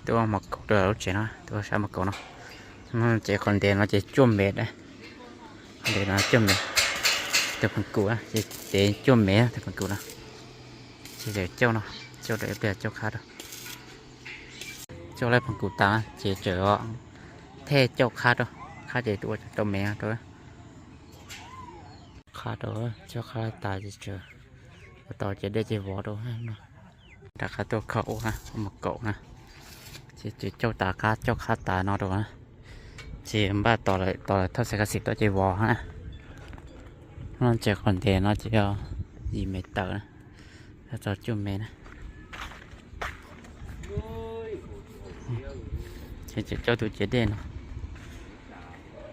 Tuaj mos kaum rau lub tsev no, tuaj sab mos kaum no. Ces qhov ntev no ces cuaj mev, ntev no cuaj mev, tus pheej kum ces tev cuaj mev tus pheej kum no. Ces txawm cauj no, cauj rau ib pliag cauj qhab rau. Cauj lawv pheej kum tas ces txawm thej cauj qhab rau, qhab ces ua rau mev rau. Qhab rau, cauj qhab tas ces txawm ua tau ces dej ces vov rau no. Rov qab tuaj kho ua mos kaum na. Ces txawm cauj tas qhab, cauj qhab tas no rau na. Ces npaj tos lawm, tos lawm thauj xav kas xim tuaj ces vov na. No ces qhov ntev no ces yog yim mev tawm na, txog cuaj mev na. Ces txawm cauj tus ciav dej no,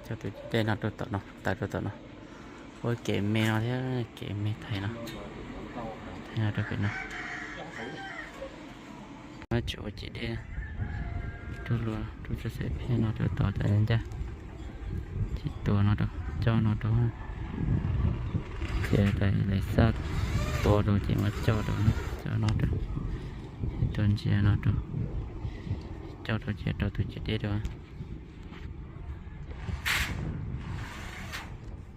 cauj tus ciav dej no rau tom no, tawm rau tom no. Ua kev me no thiab, kev me thaiv no, thaiv no rau pem no. Tseem ua ciav dej, rub luag rub txoj xaim phej no rau tom tas ncaj, ces tua no rau, cauj no rau, ces tas lawv xaj tua rau ces muab cauj rau, cauj no rau, ces tua ntsia no rau, cauj rau ces rau tus ciav dej rau.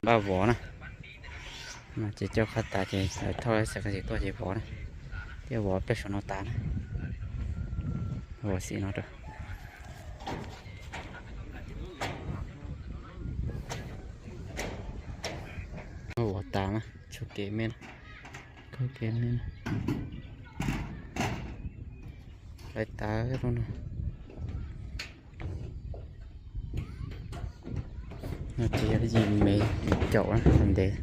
Npaj vov na. Ces cauj qhab tas ces lawv thauj xav kas xim tuaj ces vov na. Thiaj vov peb saum no tas na. Vov xim no rau. Vov tas na, txhua kev me na, txhua kev me na. Lawv tas rau no. No ces yog yim mev caum na, ntev.